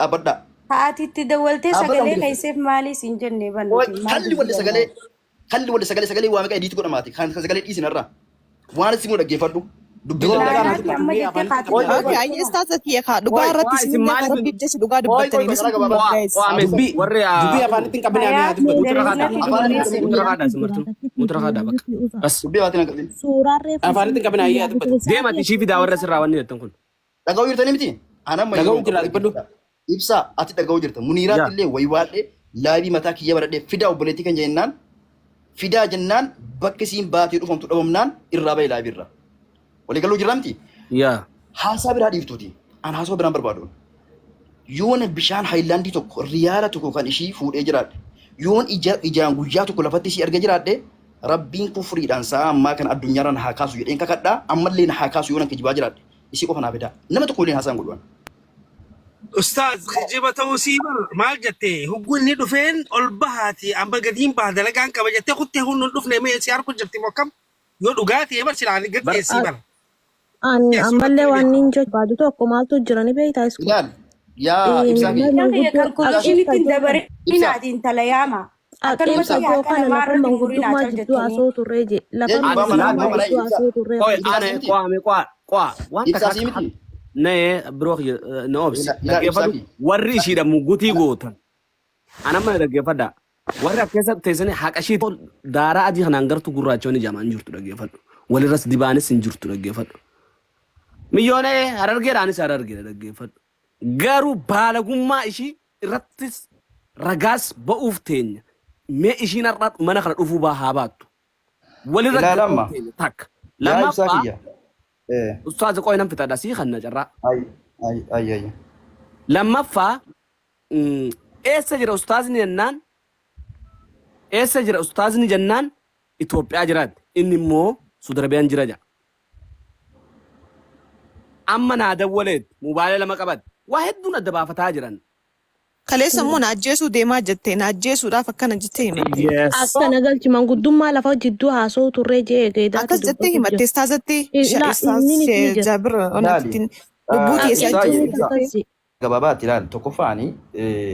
Dhaabbadhaa. Haati itti dawwaltee Dhaabbadhaa sagalee hundi keessan. keesseef maali siin jenne Qoy bannuti maal kalli walli dubbii sagalee barbaada. kalli walli sagalee sagalee waa meeqa ediitu godhamaati kan kan sagalee dhiisin irraa. Waan isin dhaggeeffadhu dubbii Duroo dalagaa afaan Laalaati amma itti jettee afaan kaatu Qoy qoy Okay, qoy. ayyee istaasa kiyya kaa dhugaa Qoy irratti Qo'aa isin isinillee kaa maaliif rabbiif jecha dhugaa qoy qoy dubbattanii qoy listen karaa to me gabaabaa. guys. Qo'aa mee Dubbii warri dubbii afaanitti hin qabine amee haa Hayaat dubbatu. mutura there is kaadhaa nothing Afaan to itti listen. mutura kaadhaa isin martuu mutura kaadhaa bakka bas Dubbii afaan hin qabin. Afaanitti hin qabine ayyee haa dubbatu. deemati ishii fidaa warra sirraa wanni jettan kun. Dhaga'uu jirtanii miti? Ani amma Dhaga'uu yeroo jira qabu dubbadhu. dhaggeeffadha. Ibsaa ati dhaga'uu jirta. Muniiraatti Yaa illee waywaadhee laayivii mataa kiyya baradhee fidaa obboleettii kan jennaan fidaa jennaan bakki isiin baatee dhufamtu dhabamnaan irraa bahe laayivii irraa. Walii galuu jirra miti? Yaa Haasaa biraa dhiiftuuti. An haasoo biraan barbaadu. Yoon bishaan haayilaandii tokko riyaala tokko kan ishii fuudhee jiraadhe. Yoon ija ijaan guyyaa tokko lafatti ishii argee jiraadhe rabbiin kufriidhaan sa'a ammaa kana addunyaarra na haa kaasu jedheen kakadhaa ammallee na haa kaasu yoon an kijibaa jiraadhe. Isii qofa naa fidaa. Nama tokko waliin haasaan godhuan. Ustaaz kijiba ta'uu sii bar maal jette huggu inni dhufeen ol bahaati amma gadiin baha dalagaan qaba jettee kuttee hun hin dhufne mee si harku jirti moo akkam yoo dhugaa ta'e bar silaa gad bar teessii bar Ani teessuma ammallee irratti waan ni niin jechuu barbaadu tokko maaltu jira ni beektaa isku. Ilaal yaa ibsaa kiyya. Kan kiyya Manguddoo kalkuleeshinitti hin ibsa Ibsaa. dabarinaati intala yaama. Aqeemsa Akkanumatti koo haqa kana namaa lafa irratti hin murinaa manguddummaa cal jidduu jettanii. haasoo turree je lafa Eenyu Ani abbaa manaa manguddummaa abbaa manaa jidduu ibsaa. haasoo turree qoy Ibsaa ana si miti. qo'aa mee qo'aa qo'aa waan Ibsaa takka si akka miti. nee biroo kiyya na obsi Ilaal ibsaa dhaggeeffadhu kiyya. warri ishiidha muggutii gootan anamma dhaggeeffadha warri akka keessa teessanii haqa ishii daaraa adii kanaan gartuu gurraacha wani jaamaan jirtu dhaggeeffadhu walirras dibaanis hin jirtu dhaggeeffadhu miyyoonee harargeedhaanis harargeedha dhaggeeffadhu garuu baalagummaa ishii irrattis ragaas ba'uuf teenya mee ishiin har'a mana kana dhufuu baa haa baattu walirra Ilaal ga'uuf amma. teenya takka Yaa ibsaa lammaffaa kiyya. Eh. ustaaza qoy nan fixadha sii kanna carraa Ay ay ay ay. lammaffaa eessa jira ustaazni jennaan eessa jira ustaazni jennaan Itoophiyaa jiraatti inni immoo Suudi Arabiyaan jira jedha. Amma naa dawwaleet mobaayila lama qabate waa hedduun adda baafataa jiran. Kaleessa immoo na ajjeesuu deemaa jette na ajjeesuudhaaf akkana jettee himatte. Yes. Akkana galchi manguddummaa lafa jidduu haasoo turree jee eedaati Akkas jettee dubbatu himatte jira. istaazatti Ilaa istaaz inni ni jira. Jaabir Ilaali. onattiin lubbuu teessee Ibsaa ajjeesuu ibsaa. jettee. Akkasi. Gabaabaatti ilaali tokkoffaani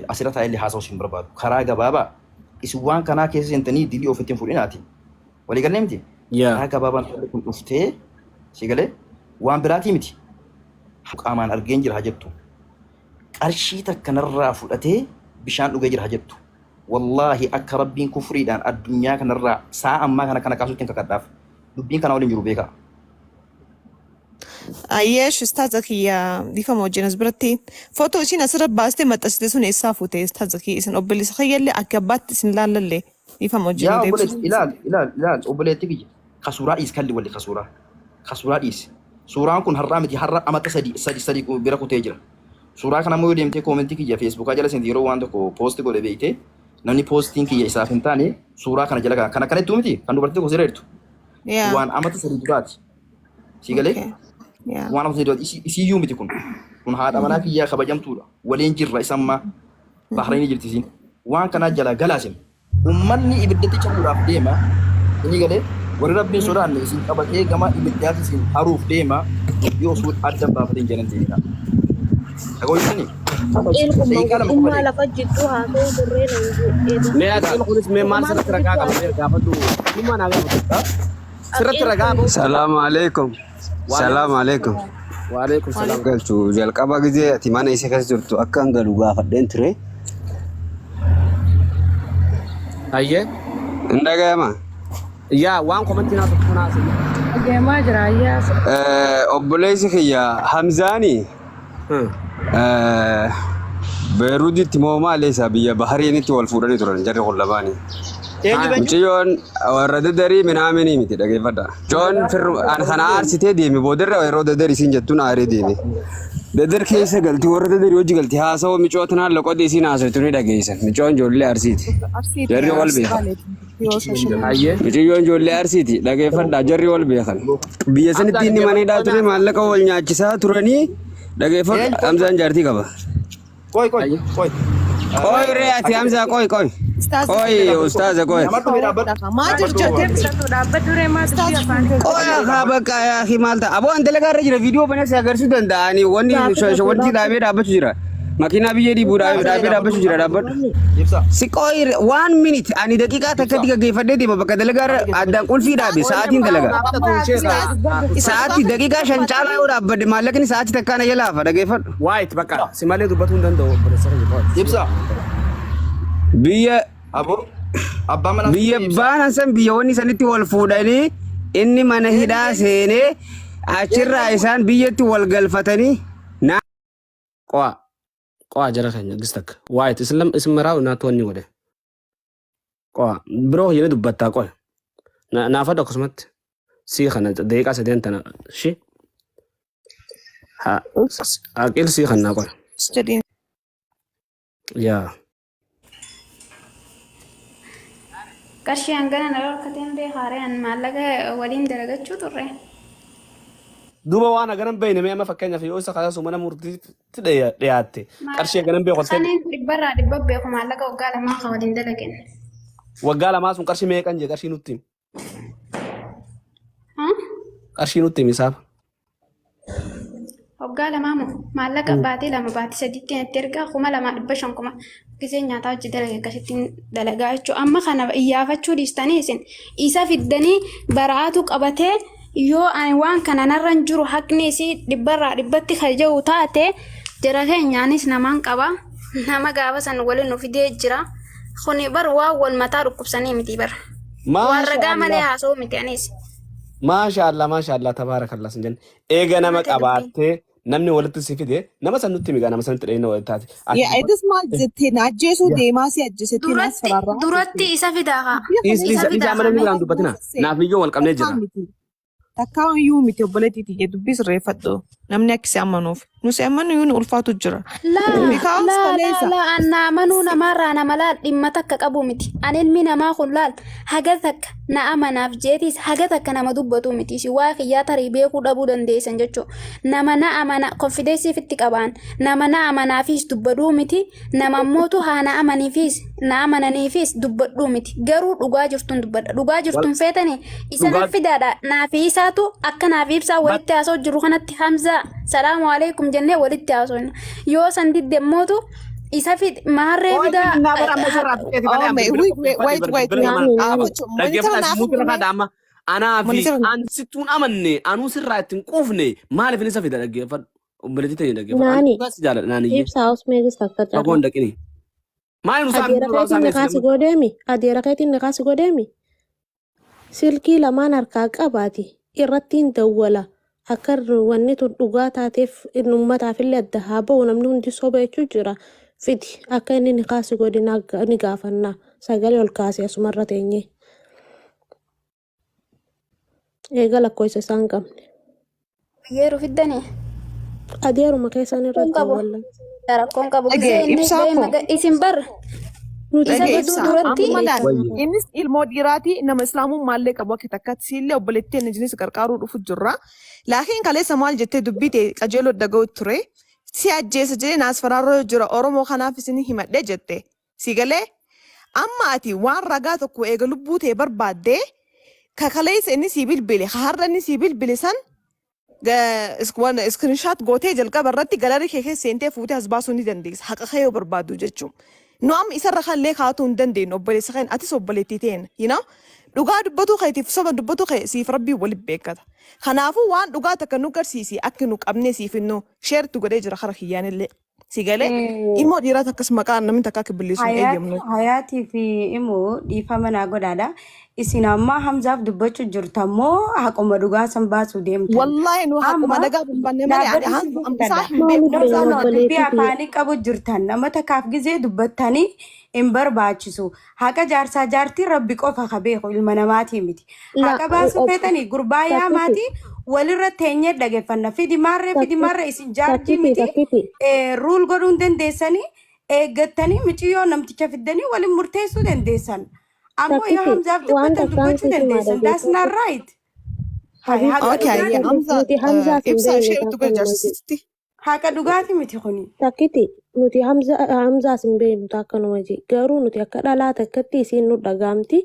asirra taa'ellee haasa'uu sin barbaadu. Karaa gabaabaa isin waan kanaa keessa seentanii dilii ofitti hin fudhinaati. Walii gallee miti? Yaa. Karaa gabaabaan dhalli kun dhuftee si galee waan biraatii miti. Qaamaan argeen jira haa jettu. Qarshii takka narraa fudhatee bishaan dhugee jira haa jettu. Wallaahi akka rabbiin kufriidhaan addunyaa kanarraa sa'a ammaa kana kana kaasutti hin kakadhaaf. Dubbiin kanaa waliin jiru beekaa. Ayyeesh ustaaza kiyya dhiifama wajjin as biratti footoo ishiin asirra baastee maxxansite sun eessaa fuute ustaaza kiyya isin obboleessa kiyyallee akka abbaatti isin laallallee dhiifama wajjin Yaa nu deebisuu obboleetti ilaal ilaal ilaal obboleetti kiyya ka suuraa dhiis kalli walli ka suuraa ka suuraa dhiis suuraan kun har'aa miti har'a amata sadi sadi sadi bira kutee jira suuraa kana immoo yoo deemtee koomentii kiyya feesbuukaa jala seente yeroo waan tokko poosti godhe beeyte namni poostiin kiyya isaaf hin taane suuraa kana jala kan akkana jettuu miti kan dubartii tokko sirra jirtu Yaa. waan amata sadi duraati si galee Okay. Yaa. waan amata sadi duraati isiyyuu miti kun kun haadha manaa kiyyaa kabajamtuudha waliin jirra isammaa Bahrainii jirti isiin waan kanaa jalaa galaasin Ummanni ibiddatti cabuudhaaf deema. Isinii galee? Warri Rabbiin sodaanne isin qabatee gama ibiddaatti isin haruuf deema. Dubbii osoo adda hin baafatin jala hin deeminaa. Dhaga'uu jirtanii? Aqeel kun Daqiiqaa 2 qofa manguddummaa deema. lafa jidduu haasoo turree nan jedhe. Mee aqeel kunis mee maal Dhugumaan sirratti ragaa jidduu qaba mee gaafadhu. Dhimma naa gaafatu. Sirratti Aqeel ragaa kun ba'u. Salaamu alaikum. Salaamu alaikum. Waalaikum salaam. Galchu jalqaba gizee ati mana isa keessa jirtu akka hin galu gaafadheen ture. Hayyee. Hin dhagayama. Yaa waan komantii naa tokko naa asii. Deemaa jira ayyaa. Obboleessi kiyya Hamzaani Beeruuditti moo maali isa biyya Bahariinitti wal fuudhanii turan jarri kun lamaanii. Eenyu eenyu? Mucayyoon warra dadarii minaaminii miti dhageeffadha. Mucayyoon firru an kana aarsitee deeme boodarra yeroo dadar isiin jettuun aaree deeme. Dadar keessa galti warra dadarii hojii galti haasawoo micoo tanaan loqoddi isiin haasawtu ni dhageessan. Mucayyoon ijoollee arsiiti. Arsiiti Jarri wal Arsii beekan. Baaleeti. Yoo shashamanii. Hayyee. Mucayyoon ijoollee arsiiti dhageeffadha jarri wal beekan. Biyya Hamzaa sanitti inni mana dhaggeeffadhu hidhaa ture maallaqa wal nyaachisaa turanii dhageeffadhu Eenyu? Qoy Hamzaan jaartii qaba. qoy qoy Hayyee. qoy. Qoy ree ati Hamzaa qoy qoy. Ustaaza Qoy ustaaza qoy. Nama dhufe dhaabbadhu. Maa Dhaabbadhu jirjirtee obbo. Dhaabbadhu ree maa dubbii Ustaaza afaan Qoy haa bakka yaa maal ta'a. Aboo an dalagaa irra jira viidiyoo banee si agarsiisuu danda'a. Ani wanni Gaaffii tokko wanti dhaabbadhu. dhaabee dhaabbachuu jira. Makiinaa biyyee dhiibuu dhaabee dhaabbachuu jira dhaabbadhu. Ibsa. Si qooyi waan minute ani daqiiqaa takkatti gaggeeffadhee deema bakka dalagaa irra addaan qulfii dhaabe sa'aatiin dalaga. Sa'aatii daqiiqaa 5 caalaa yoo dhaabbadhe maallaqni sa'aatii takkaan na jalaa hafa dhaggeeffadhu. Waayit bakka si malee dubbatuu hin danda'u obboleessa kiyya qo'atu. Ibsa. Biyya Aboo abbaa manaa biyya ibsa. baanan san biyya wanni sanitti wal fuudhanii inni mana hidhaa seenee achirraa isaan biyyatti wal galfatanii na Qo'a qo'a jara keenya gis takka. Waayit isin lam isin maraa naatu wanni godhe. Qo'a biroo hiyyanii dubbattaa qo'a. Naafadhu akkasumatti. Sii kana daqiiqaa sadeen tana shi. Haa aqil sii kannaa qo'a. Jedheen. Yaa. Qarshii hangana na dhorkateen beekaaree an maallaqa waliin dalagachuu turre. Duuba waan haganan beeyne mee amma fakkeenyaaf yoo isa kaasuu mana murtiitti dhiyaatte qarshii haganan beeku jettee Kaniin dhibbarraa dhibba beeku maallaqa waggaa lamaa kan waliin dalagen. Waggaa lamaa sun qarshii meeqan jee qarshii nutti himi. Qarshii nutti himi isaaf. Waggaa lamaa moo maallaqa baatii 2 baatii sadiitti natti ergaa 2500 kuma gisee nyaataa hojii dalage akkasittiin dalagaa jechuudha. Amma kana iyyaafachuu dhiistanii isin isa fiddanii baraatu qabatee yoo ani waan kana narra hin jiru haqni isii dhibbarraa dhibbatti kan jiru taate jara keenyaanis namaan qaba. Nama gaafa san waliin nu fidee jira. Kuni bar waan wal mataa dhukkubsanii miti bar. Waan Maasha ragaa malee Allah. haasa'uu miti anis. Maasha Allah maasha Allah tabaarakallah sin jenne. Eega nama Mata dubbiin. qabaattee namni walitti si fide nama san nutti migaa nama sanitti dhayina walitti taate. Ati Yaa idis maal jettee na ajjeesuu deemaa si ajjeesettee naas Duratti faraarraa duratti jettee. isa fidaa kaa. Dubbii Dhiis Isa dhiisa kaleessa dhiisa fidaa amma kaa namni mee. biraan dubbatina. Naasisse. Naaf miyyoo wal qabnee Takkaa jirra. miti. Takkaa iyyuu miti obboleettii tiyya dubbii sirreeffadhu. Namni akka si amanuuf. Nu si amanu iyyuu nu ulfaatu jira. Laa Because laa laa kaleessa. laa an na amanuu namaarraa nama laal dhimma takka qabu miti. An ilmi namaa kun laal haga takka na amanaaf jeetiis haga takka nama dubbatu miti. Isin waa kiyyaa tarii beekuu dhabuu dandeessan jechuu. Nama na amana konfideensii fitti qabaan nama na amanaafis dubbaduu miti. Nama ammootu haa na amaniifis na amananiifis dubbadhuu miti. Garuu dhugaa jirtuun dubbadha. Dhugaa jirtuun feetanii isa Dhugaa nan fidaadha. Naafi isaatu akka naafi ibsaa walitti haasa'u jiru kanatti Hamzaa salaamu alaikum jennee walitti haasofna. Yoo san didde ammootu isa fid maarree Qoy fidaa naa bara amma isarraa fixeeti malee Oh, an wait, bilbila wait, qopheeffadhe wait, bar wait, bilbila wait. namaan Naani, Ah, naani. gocho, monitor dhaggeeffadhaa naaf simuutti himi. rafaadha amma anaa fi Monitor. an sittuun amanne anuu sirraa ittiin quufne maaliif inni isa fida dhaggeeffadhu obboleettii teenya dhaggeeffadhu ani Naani. dhugaa si jaaladha naaniyyee Ibsaa osmeegis takka fagoo carraa. hin dhaqini maali nu saamni Adeera duraa keetiin saamee niqaa si godheemi. Adeera keetiin niqaa si godheemi. Silkii lamaan harkaa qabaati. Irrattiin dawwala. Akka wanni tun dhugaa taateef inni uummataafillee adda haa ba'u namni hundi soba jechuu jira. Fidi akka inni niqaa si godhe ni gaafanna. Sagalee ol kaasee asumarra teenyee. Eega lakkoofsa isaan qabne. Yeroo fiddanii. Adeeruma keessan Rakkoon irratti qabu. awwallan. Rakkoon qabu. Dhagee Gisee inni ibsaa ba'ee koo. maga isin bar Nuti isa Dhagee fiduu ibsaa. duratti Amma laal. Wayye. Innis ilmoo dhiiraati nama islaamummaallee qabu akka takkatti siillee obboleettii inni jinis qarqaaruu dhufu jirra. Laakiin kaleessa maal jettee dubbii ta'e qajeeloo dhaga'u ture. Si ajjeesa jedhee naas faraarroo jira Oromoo kanaaf isin himadhe jette. Si galee amma ati waan ragaa tokko eega lubbuu ta'e barbaaddee ka kaleessa inni sii bilbile ka har'a inni sii bilbile san Iskirinshaat gootee jalqaba irratti galarii kee keessa seentee fuutee as baasuu ni dandeessa. Haqa kee yoo barbaaddu jechuun. Nu amma isarra kallee kaatuu hin dandeenyu obboleessa keenya atis obboleettii teena. You know? Dhugaa dubbatuu keetiif soba dubbatuu kee siif rabbiin walitti beekata. Kanaafuu waan dhugaa takka nu garsiisi akki nu qabnee siif hinnu sheertu godhee jira kara kiyyaanillee. Si galee immoo dhiiraa takkas maqaa namni takka akka billisu hin eeyyamnu. Hayaatii fi immoo dhiifama naa godhaadha. Isin ammaa Hamzaaf dubbachuu jirtan moo haquma dhugaa san baasuu deemtan? Wallaahi nu haquma Amma nagaa barbaanne malee ani dhaabbadhu sin hamsaa dubbadha. hin beeku Maaliif No, hamsaa no, beena no. Dubbii obboleettii tiyya? afaanii qabu jirtan. Nama takkaaf gizee dubbattanii hin barbaachisu. Haqa jaarsaa jaartii rabbi qofa ka beeku ilma namaatii miti. La Haqa baasuu feetanii gurbaa takkiti yaamaatii walirra teenyee dhageeffanna. Fidi maarree fidi takkiti maarree isin jaarjii takkiti miti takkiti ruul godhuu hin dandeessanii eeggattanii miciyyoo namticha fiddanii waliin murteessuu dandeessan. Ammoo yoo takkiti Hamzaaf waan dubbatan takkaan dubbachuu sitti himaa dandeessan. That's dhageeffadhu. not right. Hay Habiibti haqa Okay, dhugaati miti. Hamza nuti Hamzaas hin ibsaa beeknu ishee itti takkanuma jedhe. gargaarsisti. Haqa dhugaati miti kuni. Takkiti nuti Hamzaas hin beeknu takkanuma jedhe. Garuu nuti akka dhalaa takkatti isiin nu dhagaamti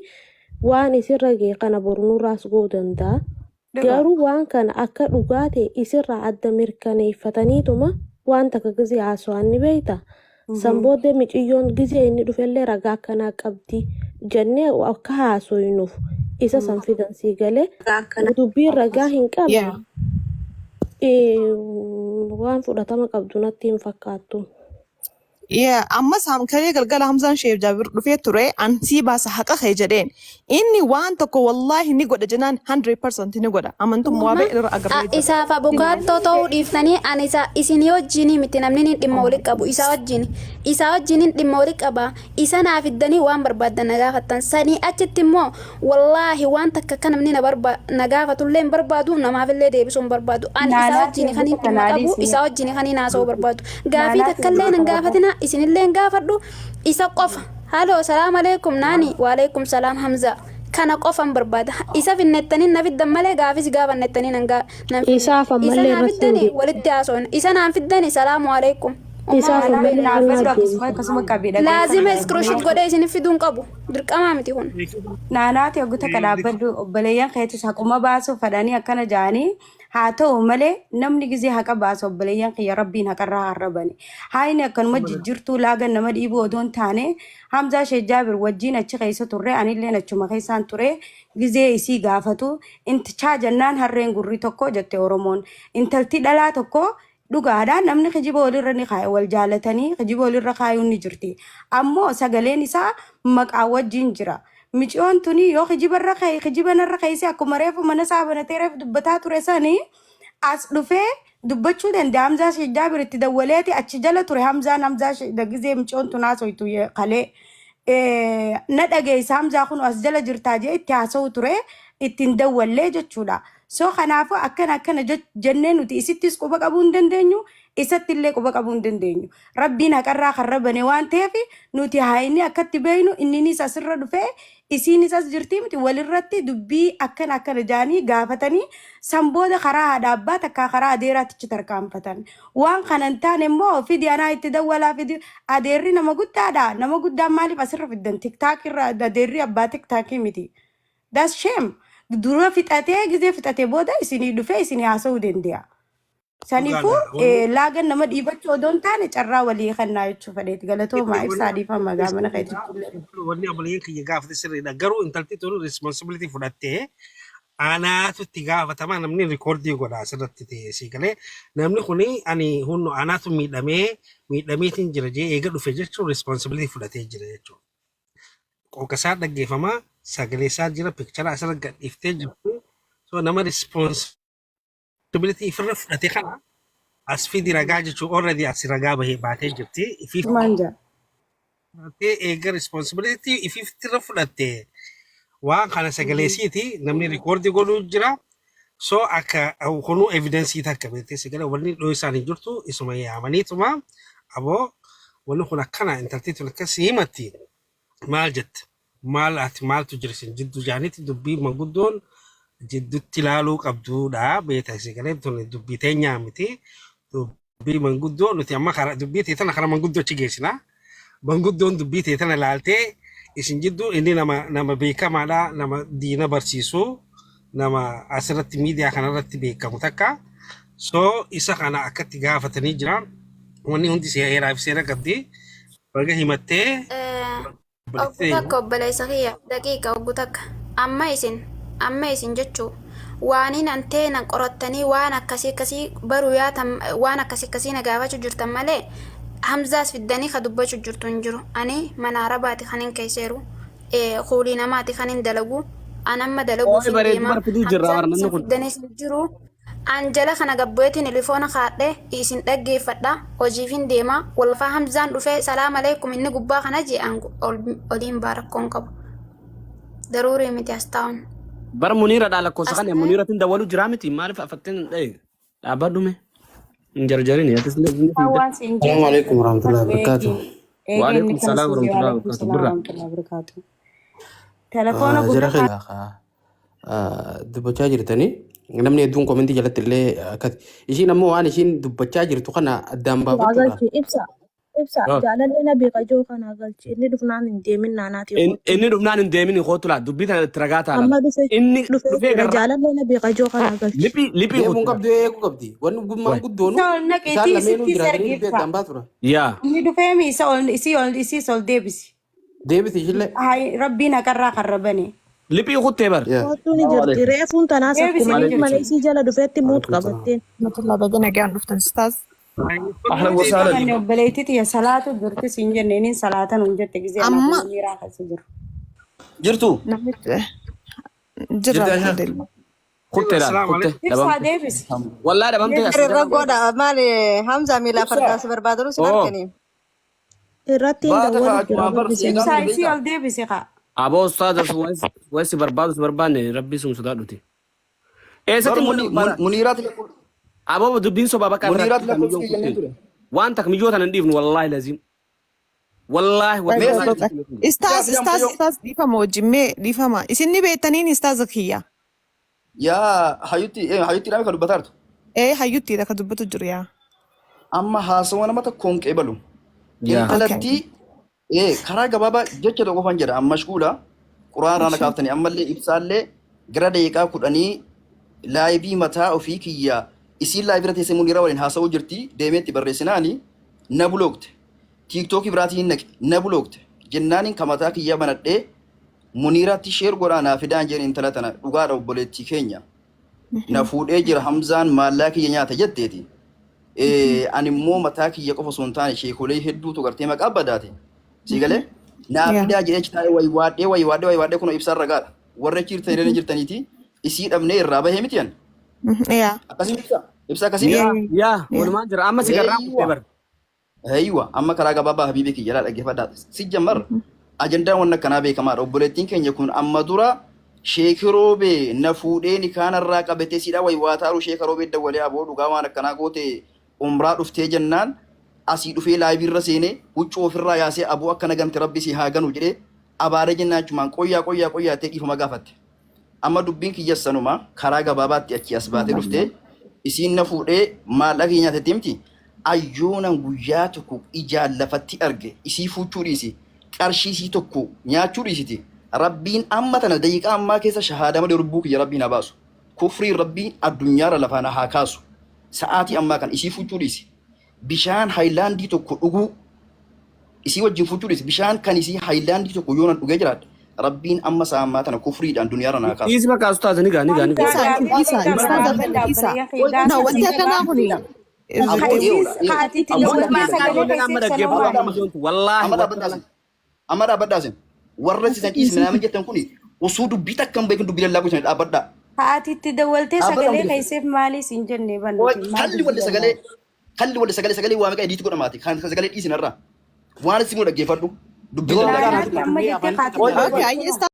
waan isirra ga'e kana boru nurraas ga'uu danda'a. Dhugaa. Garuu waan kana akka dhugaa ta'e isirraa adda mirkaneeffataniituma Waan takka gizee haasawaan ni beekta. San booddee miciyyoon gizee inni dhufellee ragaa akkanaa qabdi jennee akka haasoynuuf isa san fidan sii galee dubbiin ragaa hin qabne Yeah. waan fudhatama qabdu natti hin fakkaattu. Yeah, ammas kalee galgala Hamzaan Sheef Jaabir dhufee ture an sii baasa haqa kee jedheen. Inni waan tokko wallaahi ni godha jennaan 100% ni godha. Amantummaa waa Amma baay'ee irra agarree jira. isaaf abukaattoo ta'uu dhiiftanii ani isa isinii wajjinii miti namni ni dhimma walitti qabu isaa wajjin isaa wajjinin dhimma walitti qaba isa naa fiddanii waan barbaaddan na gaafattan sanii achitti immoo wallaahi waan takka akka namni na barba na gaafatullee hin barbaadu namaafillee deebisuu hin barbaadu ani isaa Naanaati wajjin kan ogguu hin takka dhimma naa qabu dhiisi. isaa wajjin kan hin haasa'uu barbaadu gaafii Naanaati takkallee ogguu nan takka gaafatina isinillee hin gaafadhu isa qofa haloo salaam aleekum naani waaleekum salaam Hamza kana qofan barbaada isa finnettanii na fiddan malee gaafis gaafannettanii nan nan finne Isaaf isa ammallee naa irratti hin fiddani deebisa. walitti haasofna isa naan fiddani salaamu aleekum ummaa Isaaf waliin ammallee beekna irratti Dhaabbadhu hin akkasuma deebisa. akkasuma qabi dhageeffadhu. laazima iskirooshit godhee isin fiduun qabu dirqamaa miti kun Naanaati ogguu takka dhaabbadhu obboleeyyan keetis haquma baasuu fedhanii akkana ja'anii haa ta'u malee namni gizee haqa baasu obboleeyyan kiyya rabbiin haqarraa harrabani. Haayini akkanuma jijjiirtuu laagan nama dhiibuu odoo hin taane Hamzaa Sheekh Jaabir wajjin achi keessa turre anilleen achuma keessaan ture gizee isii gaafatu intichaa jennaan harreen gurri tokko jette Oromoon intalti dhalaa tokko dhugaadha namni kijiba walirra ni kaaya wal jaalatanii kijiba walirra kaayuun ni jirti ammoo sagaleen isaa maqaa wajjin jira miciyoon tuni yoo kijibarra kaa'e kijiba narra kaayise akkuma reefu mana isaa banatee reefu dubbataa ture sanii as dhufee dubbachuu danda'a Hamzaa Sheekh Jaabir itti dawwaleeti achi jala ture Hamzaan Hamzaa Sheekh gizee miciyoon tun haasoytu kalee na dhageessa Hamzaa kun as jala jirtaa jee itti haasa'u ture ittiin dawwallee jechuudha. So kanaafuu akkana akkana jennee nuti isittis quba qabuu hin dandeenyu isatti illee quba qabuu hin dandeenyu. Rabbiin haqarraa kan rabane waan ta'eef nuti haayini akkatti beeknu inninis asirra dhufee isiinis as jirtii miti walirratti dubbii akkana akkana jaanii gaafatanii san booda karaa haadha abbaa takkaa karaa adeeraatichi tarkaanfatan. Waan kana hin taane immoo fidi anaa itti dawwalaa fidi adeerri nama guddaadha. Nama guddaan maaliif asirra fiddan tiktaak irra adeerri abbaa tiktaakii miti. That's shame. Dura fixatee gizee fixatee booda isinii dhufee isinii haasa'uu danda'a. Saniifuu Dhugaadha. Wanni laagan nama dhiibachuu odoo hin taane carraa walii kennaa jechuu fedheeti. Galatoomaa ibsaa dhiifama gaamana keetitti illee. Wanni obboleeyyan kiyya gaafate sirriidha. Garuu intalti tun responsibility fudhattee anaatu itti gaafatama namni rikoordii godha asirratti ta'e si galee namni kuni ani hunno anaatu miidhamee miidhameetiin jira jee eega dhufe jechuun responsibility fudhatee jira jechuudha. Qooqa isaa dhaggeeffamaa sagalee isaa jira pikchara asirra gadhiiftee jirtu so nama responsibility ifirra fudhate kana as fidi ragaa jechuun already as ragaa bahee baatee jirti ifiif Maal jedha? fudhattee eega responsibility ifiiftirra fudhatte waan kana sagalee siiti namni rikoordii godhuu jira so akka kunuu evidensii takka beektee sagalee wanni dhoo isaan hin jirtu isuma yaamaniituma aboo wanni kun akkana intaltii tun akkasii himatti maal jette maal ati maaltu jira isin jiddu jaanitti dubbii manguddoon jiddutti ilaaluu qabduudha beekta sagalee tun dubbii teenyaa miti dubbii manguddoo nuti amma kara dubbii tee tana kara manguddoo achi geessina manguddoon dubbii tee tana ilaaltee isin jidduu inni nama nama beekamaadha nama diina barsiisu nama asirratti miidiyaa kanarratti beekamu takka so isa kana akkatti gaafatanii jira wanni hundi seeraa fi seera qabdi baga himattee Oggu takka obboleessa kiyya daqiiqa oggu takka amma isin amma isin jechuu waaniin an teena qorattanii waan akkasii akkasii baruu yaatan waan akkasii akkasii na gaafachuu jirtan malee Hamzaas fiddanii ka dubbachuu jirtu hin jiru ani mana arabaati kan hin keesseeru kuulii namaati kan hin dalagu an amma dalaguuf Ooyi hin bareedu deema bar fiduu jirra Hamzaan bar namni isin kun. fiddaniis hin jiru An jala kana gabbu'eetiin ilifoona kaadhe isin dhaggeeffadha hojiifin deema walfaa Hamzaan dhufee salaam aleekum inni gubbaa kana jee an oliin baa rakkoon qabu daruurii miti as taa'uun. Bar Muniira dhaa lakkoofsa As kana Muniiratiin dawwalu jiraa miti maaliif afatteen hin dhaye dhaabbadhu mee hin jarjarini atis illee inni fiigda. Waan siin Assalamu jedhe alaikum warahmatullahi wabarakatuh. eegi eegi inni Waalaikum kana salaam siin jedhe warahmatullahi waalaikum wabarakatuh salaam birra. warahmatullahi wabarakatuh. Telefoona Jara gurra keenya dubbachaa jirtanii namni hedduun komentii jalatti illee akkas ishiin ammoo waan ishiin dubbachaa jirtu kana addaan baafachuudhaaf Waagalchi ibsa. Ibsa jaalallee na beeka joo kanaa galchi. Inni dhufnaan hin deemin naanaati kootu. Inni dhufnaan hin deemin kootu laa dubbii tana itti ragaa taala. Amma dhufe Inni dhufee dhufee jira garra jaalallee na beeka joo kanaa galchi. liphii liphii Deemuun kootu. qabdu eeguu qabdi. Wanni gummaan Wayi. guddoonu Isa ol isaan naqeetii lameenuu isitti jiraatanii dubbii sargeeffa. addaan baa turan. Yaa. Inni dhufeemi isa ol isii ol isiis ol deebisi. Deebiti ishillee. Hayi rabbiin haqarraa karrabane. Liphii kuttee bar. Yaa. Kootuu ni jirti. Reefuun tanaas Deebisi akkuma ni inni mana jirti. isii jala dhufeetti muut Waalaikum salaam. qabatteen. Rahmatullahi baga nagaan dhuftan ustaaz. Ahlan wa sahlan. Manni obboleettii tiyya salaatu jirti siin jenne inni salaatan hin jette gizee anaaf Amma miiraa keessa jiru. Jirtu. namichi jira Jirti Ashaa. alhamdulillah. Kuttee laal Assalaamu kuttee alaikum. Ibsaa dhabamte. deebisi. Wallaa dhabamte as Deebisi. jala. Godha maali Hamza miilaa Ibsaa. fardaa si barbaadanu sin Oo. arganii. Irratti hin Baata kaa dawwalu jira achumaan bar rabbi seeqaa Ibsaa ture isii beektaa? ol deebisi kaa. Aboo ustaaza wasi barbaadu si barbaanne rabbii sun sodaadhuti. Bar Eessatti mul'atu? muniiraati Aboo dubbiin sobaa bakka muniiraati irratti lakkoofsa miyyoo kee kennee kuttee. ture. Waan takka miyyoo tana hin dhiifnu wallaahi laziim. Wallaahi Mee wallaahi. ibsaa Ustaaz fidaa ustaaz mucayyoo. ustaaz dhiifama wajjin mee dhiifama. Isin ni beektaniin ustaaza kiyya. Yaa hayyutti hayyutti dhaame kan dubbataa jirtu. Ee hayyuttiidha ka dubbatu jiru yaa. Amma haasawa nama tokkoon qeebalu. Yaa. Okay. Intalatti karaa gabaabaa jecha tokko qofan jedha amma mashquula quraan irraa na kaaftanii ammallee ibsaallee gara daqiiqaa 10 laayivii mataa ofii kiyya isiin laayivii irra teessee muniira waliin haasa'uu jirti deemeetti barreessinaani na bulookte tiiktookii biraatiin naqe na bulookte jennaaniin ka mataa kiyya banadhee muniiraatti sheer godhaa naa fidaan jeen intala tana dhugaadha obboleettii keenya na fuudhee jira Hamzaan maallaa kiyya nyaata jetteeti. Ani immoo mataa kiyya qofa osoo hin taane sheekolee hedduutu gartee maqaa badaate. Sii galee naa Yaa. fidaa jedhee achi taa'ee waywaadhee waywaadhee waywaadhee kunoo ibsaan ragaadha. Warra achi jirtan illee jirtaniiti isii dhabnee irraa bahee miti ani. Yaa. Akkasii ibsa. Ibsa akkasii miti. Yaa. Yaa yaa walumaan jira amma si garraa kuttee Eeywa. bar. Eeywa amma karaa gabaabaa habiibii kiyya laa dhaggeeffadhaa. Si jammar ajandaan waan akkanaa beekamaadha. Obboleettiin keenya kun amma dura Sheeki Roobee na fuudhee nikaanarraa qabatee siidhaa waywaataaru Sheeka Roobee dawwalee aboo dhugaa waan akkanaa goote umraa dhuftee jennaan asii dhufee laayiviirra seenee huccuu ofirraa yaasee aboo akkana gante rabbi si haa ganu jedhee abaaree jennaan achumaan qoyyaa qoyyaa qoyyaa jettee dhiifama gaafatte. Amma dubbiin kiyyas sanuma karaa gabaabaatti achii as baatee dhuftee isiin na fuudhee maallaqa kiyya nyaatetti miti. Ayyoonan guyyaa tokko ijaan lafatti arge isii fuuchuu dhiisi qarshii isii tokko nyaachuu dhiisiti. Rabbiin amma tana daqiiqaa ammaa keessa shahaadaa malee lubbuu kiyya rabbiin haa baasu. Kufriin rabbiin addunyaarra lafaa na haa kaasu. Sa'aatii ammaa kana isii fuuchuu dhiisi. Bishaan hayilaandii tokko dhuguu isii wajjin fuuchuu dhiisi. Bishaan kan isii hayilaandii tokko yoo nan dhugee jiraadhe rabbiin amma sa'a ammaa tana kufriidhaan duniyaarra naa kaasu. Dhiisi bakka ustaaza ni gaa ni gaa ni gaa. Dhiisaa Gaafii dhiisaa qaba ustaaza gaafadha dhiisaa. obboleeyyan kiyya No gaafii wanti sii akkanaa qaba. kuni Aboo Ka eeyoodha isiis ka eeyoodha. ati itti Aboo dawwaltee amma sagalee Ijoolleen amma keessa dhaggeeffadhu maali? amma mijoontu wallaahi amma wallaahi. dhaabbadhaasin amma dhaabbadhaasin warra sisan dhiisne nama jettan kuni osoo dubbii takka hin beekin dubbii lallaa gochanii dhaabbadhaa. Ka ati itti dawwaltee Dhaabbadhaa sagalee hundi keessan. keessaaf maali siin jenne bannuti maal Kalli walli dubbii sagalee lallaa? kalli walli sagalee sagalee waa meeqa ediitu godhamaati kan sagalee dhiisin irraa waan isin dhaggeeffadhu dubbii Ijoollee lallaa Naanaatti gochanii. amma kana jettee afaan ka ati Qoy itti qoy Okay, qoy ayyee